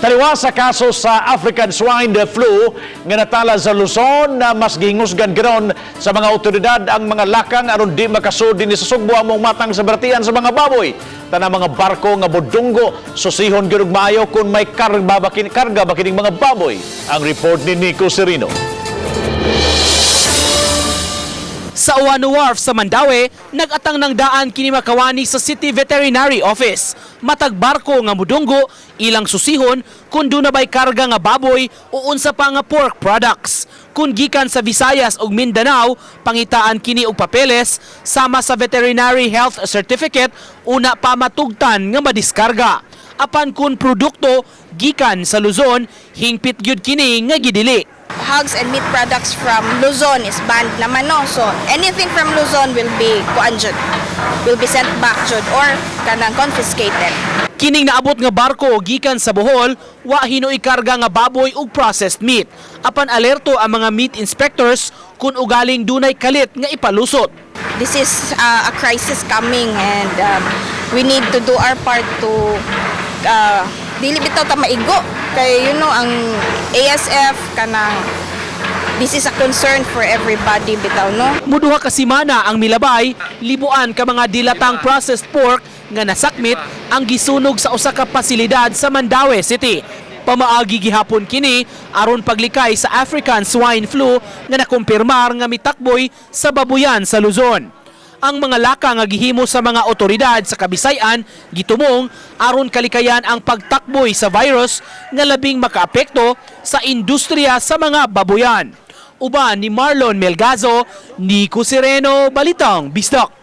Taliwa sa kaso sa African swine flu nga natala sa Luzon na mas gihingusgan karon sa mga otoridad ang mga lakang aron di makasud dinhi sa Sugbo among matang sa balatian sa mga baboy. Tanang mga barko nga modunggo, susihon gyud og maayo kung may karga ba kining mga baboy. Ang report ni Nico Serino. Sa Ouano Wharf sa Mandaue, nagatang ng daan kini makawani sa City Veterinary Office. Matag barko nga mudunggo, ilang susihon kung duna bay karga nga baboy o unsa pa nga pork products. Kung gikan sa Visayas ug Mindanao, pangitaan kini og papeles sama sa veterinary health certificate una pa matugtan nga madiskarga. Apan kung produkto gikan sa Luzon, hingpit gyud kini nga gidili. Hogs and meat products from Luzon is banned naman, no. So anything from Luzon will be kuan jud, will be sent back jud or kanang confiscated. Kining naabot nga barko gikan sa Bohol, wa hinuoy karga nga baboy ug processed meat. Apan alerto ang mga meat inspectors kung ugaling dunay kalit nga ipalusot. This is a crisis coming and we need to do our part to dili bitaw ta maigo kay ang ASF, kanang this is a concern for everybody bitaw, no. Muduha ka semana ang milabay, libuan ka mga dilatang processed pork nga nasakmit ang gisunog sa usa ka pasilidad sa Mandaue City. Pamaagi gihapon kini aron paglikay sa African swine flu nga nakumpirmar nga mitakboy sa babuyan sa Luzon. Ang mga laka nga gihimo sa mga otoridad sa Kabisayan gitumong aron kalikayan ang pagtakboy sa virus nga labing makaapekto sa industriya sa mga babuyan. Uban ni Marlon Melgazo, Nico Sereno, Balitang Bisdak.